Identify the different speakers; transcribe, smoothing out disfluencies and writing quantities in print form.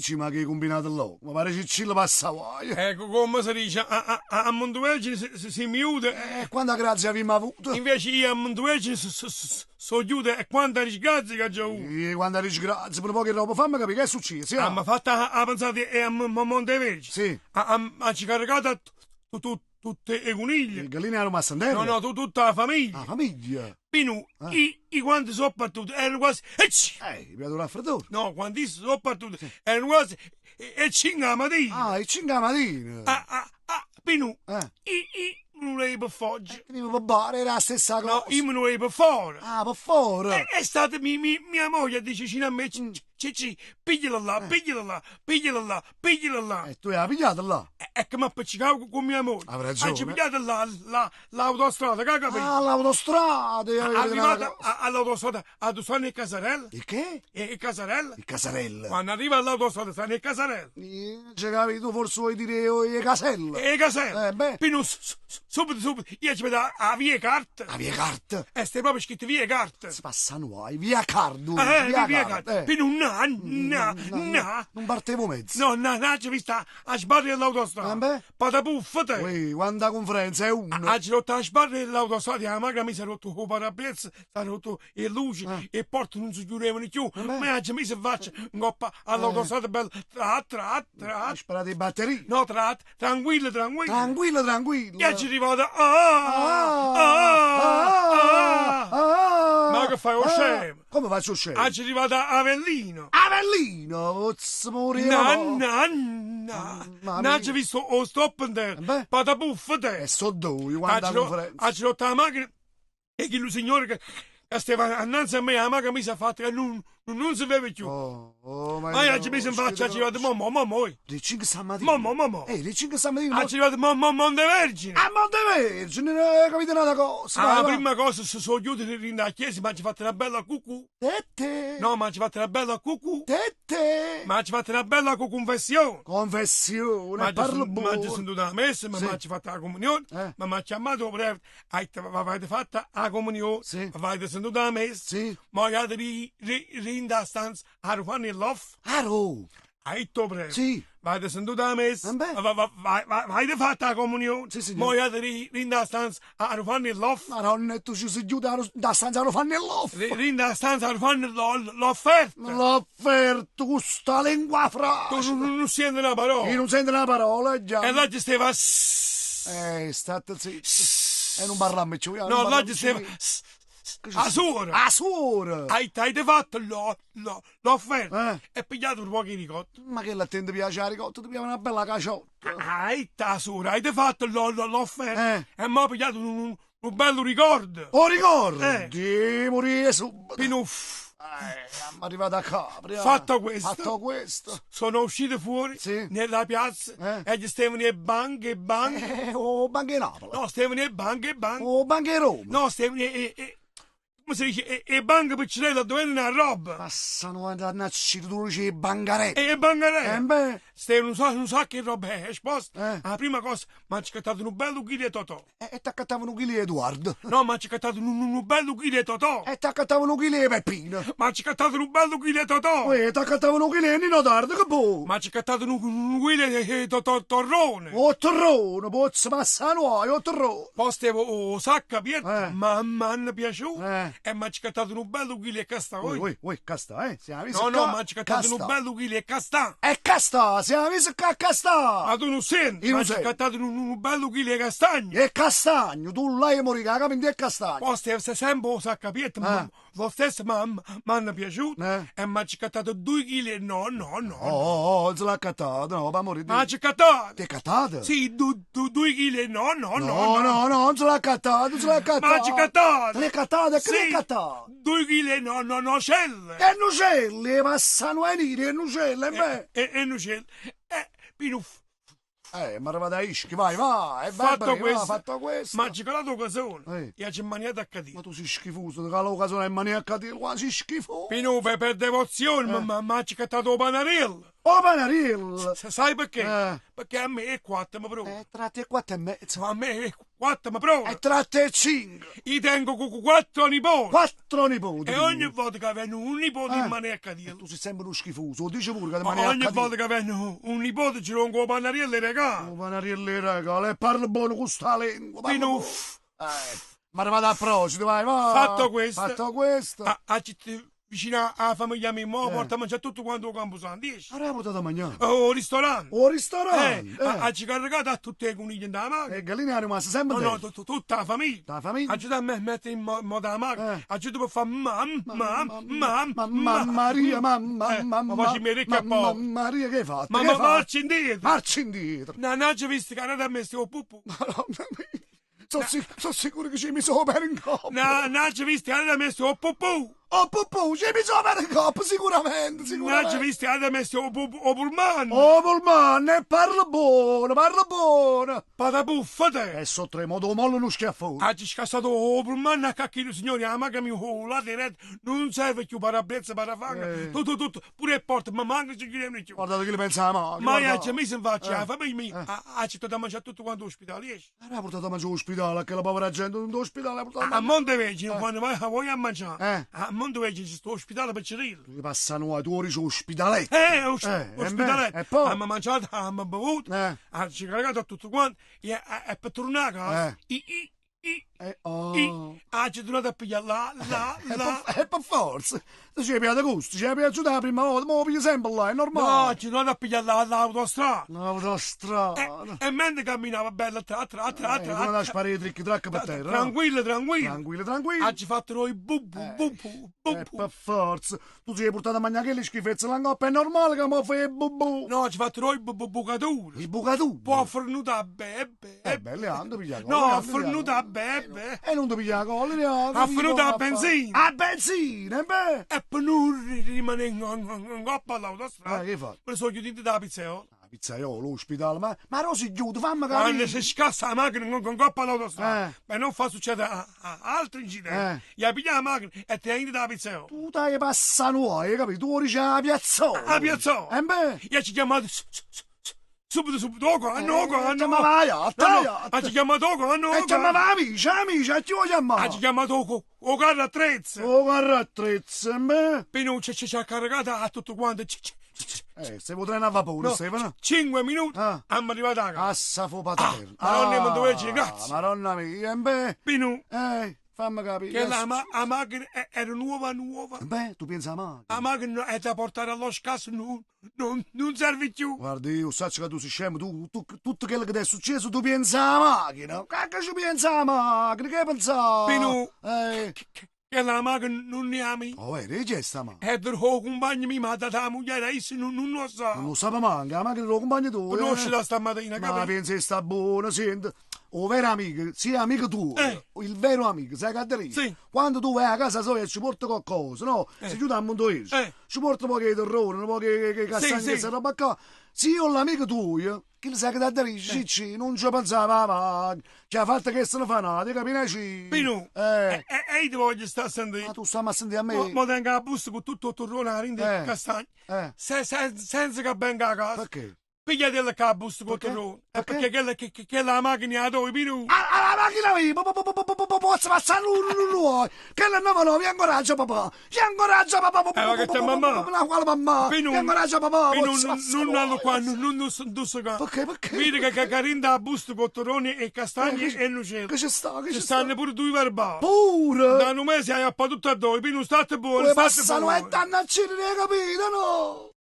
Speaker 1: Cicci, ma che hai combinato là? Mi pare Ciccillo passa guaio.
Speaker 2: Ecco, come si dice, a, a, a Montevergine si miude.
Speaker 1: E quanta grazia abbiamo avuto?
Speaker 2: Invece io a Montevergine sono chiuso e quanta disgrazia che ho avuto.
Speaker 1: E quanta disgrazia, per poche roba, fammi capire che è successo.
Speaker 2: Abbiamo fatto a pensare e a Montevergine.
Speaker 1: Sì.
Speaker 2: A ci caricato tutte le coniglie.
Speaker 1: Le galline erano messe in terra?
Speaker 2: No, no, tutta la famiglia.
Speaker 1: La famiglia?
Speaker 2: Pinu, i quanti sono partiti erano quasi...
Speaker 1: Eh, mi ha raffreddore.
Speaker 2: No, quando sono partiti erano quasi... E 5 la mattina.
Speaker 1: Ah, e 5 la mattina.
Speaker 2: Pinu, i non volevo per Foggia.
Speaker 1: Venivo per Bari, era la stessa cosa.
Speaker 2: No, io me ne volevo per fuori.
Speaker 1: Ah, per fuori.
Speaker 2: È stata mia moglie, dice vicino a me, Cicci, pigliala là, pigliala là, pigliala là, pigliala là.
Speaker 1: E tu l'hai pigliata là?
Speaker 2: E che mi appiccicavo con mia moglie.
Speaker 1: Hai ragione.
Speaker 2: Hai pigliata là, l'autostrada, che hai capito?
Speaker 1: Ah, l'autostrada.
Speaker 2: Arrivata all'autostrada, a tu stanno in casarella.
Speaker 1: Il che?
Speaker 2: E casarella.
Speaker 1: Il casarella.
Speaker 2: Quando arriva all'autostrada stanno in casarella.
Speaker 1: C'è capito, tu forse vuoi dire le caselle.
Speaker 2: E caselle.
Speaker 1: Beh.
Speaker 2: Pino, subito, subito, io ci vedo a via carta.
Speaker 1: A via carta?
Speaker 2: E stai proprio scritto via carta.
Speaker 1: Si passano guai, via Cardo.
Speaker 2: Via carta. Pino, no, no, no.
Speaker 1: Non partevo mezzo.
Speaker 2: No, no, no, c'è vista a sbarra dell'autostrada.
Speaker 1: Beh.
Speaker 2: Patapuffate.
Speaker 1: Ui, quanta conferenza è una.
Speaker 2: Ha rotto a sbarra dell'autostrada, la macchina mi si è rotto il parabrezza, si è rotto le luci, e porte non si chiudevano più. Ma ci messo in faccia, in coppa all'autostrada, bella, tra, tra, tra.
Speaker 1: Hai sparato le batterie?
Speaker 2: No, tra, tranquillo, tranquillo.
Speaker 1: Tranquillo, tranquillo.
Speaker 2: E ci è arrivata, Ma che fai, o scemo?
Speaker 1: Come faccio scemo?
Speaker 2: Ah, ci è arrivata Avellino.
Speaker 1: Avellino? Pozzo morire.
Speaker 2: No, no, no. Non c'è visto o stop in terra. Patapuffate.
Speaker 1: E so due, quanta conferenza.
Speaker 2: Ha rotto la macchina e chi lo signore che stava innanzi a me, la macchina mi si è fatta che non si vede più.
Speaker 1: Oh,
Speaker 2: ma io ci messo in faccia, ci arrivato mo, mo, mo, mo.
Speaker 1: Le 5 stamattina.
Speaker 2: Mo, mo, mo, mo.
Speaker 1: Le 5 stamattina.
Speaker 2: Ha arrivato mo, mo, Montevergine.
Speaker 1: A Montevergine, non hai capito una cosa.
Speaker 2: La prima cosa, sono chiuso in la chiesa, ma ci ha fatto una bella cucù.
Speaker 1: Tette.
Speaker 2: No, ma ci ha fatto una bella cucù.
Speaker 1: Tette.
Speaker 2: Ma ci ha fatto una bella confessione.
Speaker 1: Confessione, parlo buono.
Speaker 2: Ma ci sono andato alla messa, ma ci ha fatto la comunione, ma mi ha chiamato prete, avete fatto la comunione, avete sentito la messa, ma avete rinda stanza a rufare il loff.
Speaker 1: Aro.
Speaker 2: Hai detto prete.
Speaker 1: Sì.
Speaker 2: Avete sentito la messa, avete fatto la comunione, ma avete rinda stanza a rufare il loff.
Speaker 1: Madonna, tu ci sei chiuso da stanza a rufare il loff.
Speaker 2: Rinda stanza a rufare l'offerta.
Speaker 1: L'offerta, questa lingua frase.
Speaker 2: Tu non senti una parola.
Speaker 1: Io non sento una parola, già.
Speaker 2: E là ci stava...
Speaker 1: State zitto. E non parlammo più.
Speaker 2: No, là ci stava... A suora!
Speaker 1: A suora!
Speaker 2: Hai fatto l'offerta e pigliato un po' di ricotta.
Speaker 1: Ma che l'attende piace la ricotta? Ti piace una bella caciotta.
Speaker 2: Hai la suora, hai fatto l'offerta e mi ha pigliato un bello ricordo.
Speaker 1: Oh ricordo? Di morire subito.
Speaker 2: Pinuff.
Speaker 1: Siamo arrivati a Capri.
Speaker 2: Fatto questo.
Speaker 1: Fatto questo.
Speaker 2: Sono uscito fuori nella piazza e gli stavano le banche e banche.
Speaker 1: Oh, banche Napoli.
Speaker 2: No, stavano le banche e banche.
Speaker 1: Oh, banche Roma.
Speaker 2: No, stavano come si dice, e banche piccerelle dove erano la roba.
Speaker 1: Passano a nascere, tu dici e bancarelle.
Speaker 2: E bancarelle.
Speaker 1: Beh.
Speaker 2: Stavano non so che roba è esposta. La prima cosa, mi ha scattato un bello chilo di Totò.
Speaker 1: E ti accattavano un chilo di Edoardo.
Speaker 2: No, mi ha scattato un bello chilo di Totò.
Speaker 1: E ti accattavano un chilo di Peppino.
Speaker 2: Mi ha scattato un bello chilo di Totò.
Speaker 1: E ti accattavano un chilo di Nino Tardo, che boh.
Speaker 2: Mi ha scattato un chilo di torrone.
Speaker 1: Oh, torrone, pozzo passano, oh, torrone.
Speaker 2: Poi stavo sacca aperta, ma mi hanno piaciuto. E mi ha scattato un bello chilo di castagno.
Speaker 1: Ui, ui, casta, eh?
Speaker 2: No, no, mi ha scattato un bello chilo di castagno.
Speaker 1: E casta, siamo visto che casta.
Speaker 2: Ma tu non senti? Mi ha scattato un bello chilo di castagno.
Speaker 1: E castagno, tu l'hai morito, la capita è castagno.
Speaker 2: Poi stavo sempre lo sacca aperta, lo stesso mi hanno piaciuto. E mi ha scattato 2 chili, no, no, no.
Speaker 1: Oh, oh, se l'ha accattato, no, va morire.
Speaker 2: Mi ha scattato.
Speaker 1: Ti è accattato?
Speaker 2: Sì, 2 chili, no, no, no.
Speaker 1: No, no, no, non se l'ha accattato, se l'ha accattato.
Speaker 2: Mi ha scattato.
Speaker 1: Te l'hai accattato, che l'hai accattato?
Speaker 2: 2 chili, no, no, nocelle.
Speaker 1: E nocelle, passano a nire, e nocelle, beh.
Speaker 2: E nocelle. Pinuff.
Speaker 1: Ma arrivata a Ischia, vai, vai,
Speaker 2: fatto questo,
Speaker 1: fatto questo.
Speaker 2: Ma ci calato casone, e ci maniato a cadere.
Speaker 1: Ma tu sei schifoso, ti calo casone e mani a cadere, qua sei schifoso.
Speaker 2: Pino, per devozione, ma ci cattato panarello.
Speaker 1: Oh, panarello!
Speaker 2: Sai perché? Perché a me è 4, ma proprio.
Speaker 1: Tra te 4 e mezzo.
Speaker 2: A me è Quatto mi prova.
Speaker 1: E tratte e cinque.
Speaker 2: Io tengo quattro nipoti.
Speaker 1: Quattro nipoti.
Speaker 2: E ogni volta che viene un nipote in mano a cadere.
Speaker 1: Tu sei sempre uno schifoso, lo dici pure che ti mani a
Speaker 2: Ogni
Speaker 1: cadere.
Speaker 2: volta che viene un nipote ci rompo il panariello e regalo.
Speaker 1: Oh, panariello e regalo, e parla buono con sta lingua. Parla
Speaker 2: Pino,
Speaker 1: buono. Ma vado a Procida, vai, vai.
Speaker 2: Fatto questo.
Speaker 1: Fatto questo.
Speaker 2: A città vicino alla famiglia mia, mo porta a mangiare tutto quanto il camposanto, esci.
Speaker 1: Allora portato a mangiare.
Speaker 2: Oh, ristorante.
Speaker 1: O ristorante.
Speaker 2: A ci caricate a tutte le coniglie della macchina.
Speaker 1: E galline è rimasta sempre
Speaker 2: No, no,
Speaker 1: te.
Speaker 2: tutta la famiglia.
Speaker 1: La famiglia.
Speaker 2: Aiuta a me mettere in modo la macchina.
Speaker 1: Eh.
Speaker 2: Aiuta per fare mamma, mamma,
Speaker 1: Mamma,
Speaker 2: mamma.
Speaker 1: Maria, mamma, mamma.
Speaker 2: Ma facciamo ricca
Speaker 1: mamma,
Speaker 2: poco.
Speaker 1: Maria, che hai fatto?
Speaker 2: Ma
Speaker 1: Che hai
Speaker 2: ma
Speaker 1: fatto?
Speaker 2: marci indietro.
Speaker 1: Marci indietro.
Speaker 2: No, non ci visto che non ha messo il puppo.
Speaker 1: Madonna mia. Sono sicuro che ci mi sono per in coppa.
Speaker 2: No, non ci visto che non ha messo il puppo.
Speaker 1: Oh, pupù, ci mi sono per in coppa, sicuramente,
Speaker 2: Non ci
Speaker 1: sicuramente.
Speaker 2: visto che non ha messo il pullman.
Speaker 1: Oh, pullman, e parla buono, parla buono.
Speaker 2: Patapuffa te.
Speaker 1: E sotto il modo mollo uno schiaffone.
Speaker 2: Ha scassato il pullman a cacchino, signori, la macchina mi oh, la diretta, non serve più parabrezza, parafanga, tutto, tutto, pure le porte, ma manca ci chiudiamo più.
Speaker 1: Guardate che le pensa la macchina.
Speaker 2: Ma
Speaker 1: guarda.
Speaker 2: ci ha messo in faccia, la famiglia mia, ha accettato a mangiare tutto quanto all'ospedale, esce.
Speaker 1: Era portato a mangiare all'ospedale, che la povera gente non all'ospedale ha portato a
Speaker 2: A
Speaker 1: mangiare.
Speaker 2: Montevergine, quando vai a voi a mangiare, a Montevergine c'è sto ospedale per Cirillo.
Speaker 1: Tu passano a tu ori ospitaletto.
Speaker 2: Ospedale.
Speaker 1: E poi?
Speaker 2: Abbiamo mangiato, abbiamo bevuto, abbiamo caricato tutto quanto, e, e per tornare a casa, i, i, i,
Speaker 1: Oh.
Speaker 2: i, ha tornato a pigliare là, là, là.
Speaker 1: E per forza. Tu ci hai piaciuto gusto, ci hai piaciuto la prima volta, ma lo pigli sempre là, è normale.
Speaker 2: No, ci tornato a pigliare l'autostrada.
Speaker 1: L'autostrada.
Speaker 2: E mentre camminava bella tra tra tra tra.
Speaker 1: Tornato a sparare i trick track per terra. no?
Speaker 2: Tranquillo, tranquillo.
Speaker 1: Tranquillo, tranquillo.
Speaker 2: Ha fatto noi bu bu bu bu
Speaker 1: E per forza. Tu ti hai portato a mangiare quelle schifezze là in coppa, è normale che mo fai bu bu.
Speaker 2: No, ci ha fatto noi bu bu bucatura.
Speaker 1: I bucatura.
Speaker 2: Poi ha fornuto a bebe.
Speaker 1: Belle, ando piglia
Speaker 2: No, ha fornuto a bebe.
Speaker 1: E non ti piglia la collera.
Speaker 2: Ha fornuto a benzina.
Speaker 1: A benzina, beh.
Speaker 2: E per non rimanere in coppa all'autostrada.
Speaker 1: Che fa?
Speaker 2: Me ne sono chiuso da pizzaiola.
Speaker 1: La pizzaiolo, l'ospedale, ma Rosy chiude, fammi
Speaker 2: Quando
Speaker 1: capire.
Speaker 2: si scassa la macchina con coppa all'autostrada, per non far succedere a altri incidenti, gli piglia la macchina e ti aiuti da pizzaiola.
Speaker 1: Tu dai passa nuovo, hai capito? Tu dici la piazzola.
Speaker 2: La piazzola.
Speaker 1: E beh.
Speaker 2: Io ci chiamato subito, subito, dopo, no, no.
Speaker 1: Chiamava la yacht,
Speaker 2: No,
Speaker 1: la
Speaker 2: no,
Speaker 1: yacht.
Speaker 2: ha chiamato dopo, no.
Speaker 1: E chiamava amici, amici, a chi vuoi chiamare?
Speaker 2: Ha chiamato o carro attrezzo.
Speaker 1: O carro attrezzo, beh.
Speaker 2: Pino ci ha caricato a tutto quanto.
Speaker 1: Se vuoi treno a vapore,
Speaker 2: No,
Speaker 1: Stefano.
Speaker 2: 5 minuti, siamo arrivati a casa.
Speaker 1: Cassa fu paterno.
Speaker 2: Madonna, ma dove ci grazie.
Speaker 1: Madonna mia, beh.
Speaker 2: Pino.
Speaker 1: Fammi capire.
Speaker 2: Che la, la macchina era nuova, nuova.
Speaker 1: Beh, tu pensi alla macchina.
Speaker 2: La macchina è da portare allo scasso, non serve più.
Speaker 1: Guarda, io so che tu sei scemo, tu, tutto quello che ti è successo, tu pensi alla macchina. Che ci pensi alla macchina? Che pensi?
Speaker 2: Pino, che la macchina non ne ami.
Speaker 1: Oh, è sta macchina.
Speaker 2: E del compagno mi ha dato la moglie, io non lo so.
Speaker 1: Non lo sa manca, la macchina lo compagno tu.
Speaker 2: Conosci da stamattina,
Speaker 1: Ma
Speaker 2: capito?
Speaker 1: pensi che sta buona, senti. O vero amico, sia amico tuo, il vero amico, sai che te
Speaker 2: Sì.
Speaker 1: Quando tu vai a casa sua e ci porti qualcosa, no? Si chiude a mondo ci porta pochi terrone, pochi castagne,
Speaker 2: Sì, sì.
Speaker 1: questa roba qua. Se io l'amico tuo, che lo sai che te dici, Cicci, non ci pensava mai, che ha fatto che se ne fa nada, capisci?
Speaker 2: Pino, e io ti voglio stare a sentire.
Speaker 1: Ma tu stai a sentire a me?
Speaker 2: Mo tengo la busta con tutto il torrone, la rinda e castagne. Senza che venga a casa.
Speaker 1: Perché?
Speaker 2: Pigliatela qua la busta con il torrone. Perché quella che la macchina dove, Pino?
Speaker 1: La macchina mia, posso passare l'uno, che la 99, incoraggio papà, incoraggio papà,
Speaker 2: Ma che c'è mamma?
Speaker 1: La quale mamma? Incoraggio papà,
Speaker 2: Pino, non hanno qua, non so qua.
Speaker 1: Perché, perché?
Speaker 2: Vedi che carinda la busta con torrone e castagne e nucelle.
Speaker 1: Che ci sta, che
Speaker 2: Ci
Speaker 1: ci sta?
Speaker 2: stanno pure due verbali.
Speaker 1: Pure?
Speaker 2: Da un mese hai appagato tutto a due, Pino, state buono, state
Speaker 1: Passano
Speaker 2: buono.
Speaker 1: e danno a hai capito, no?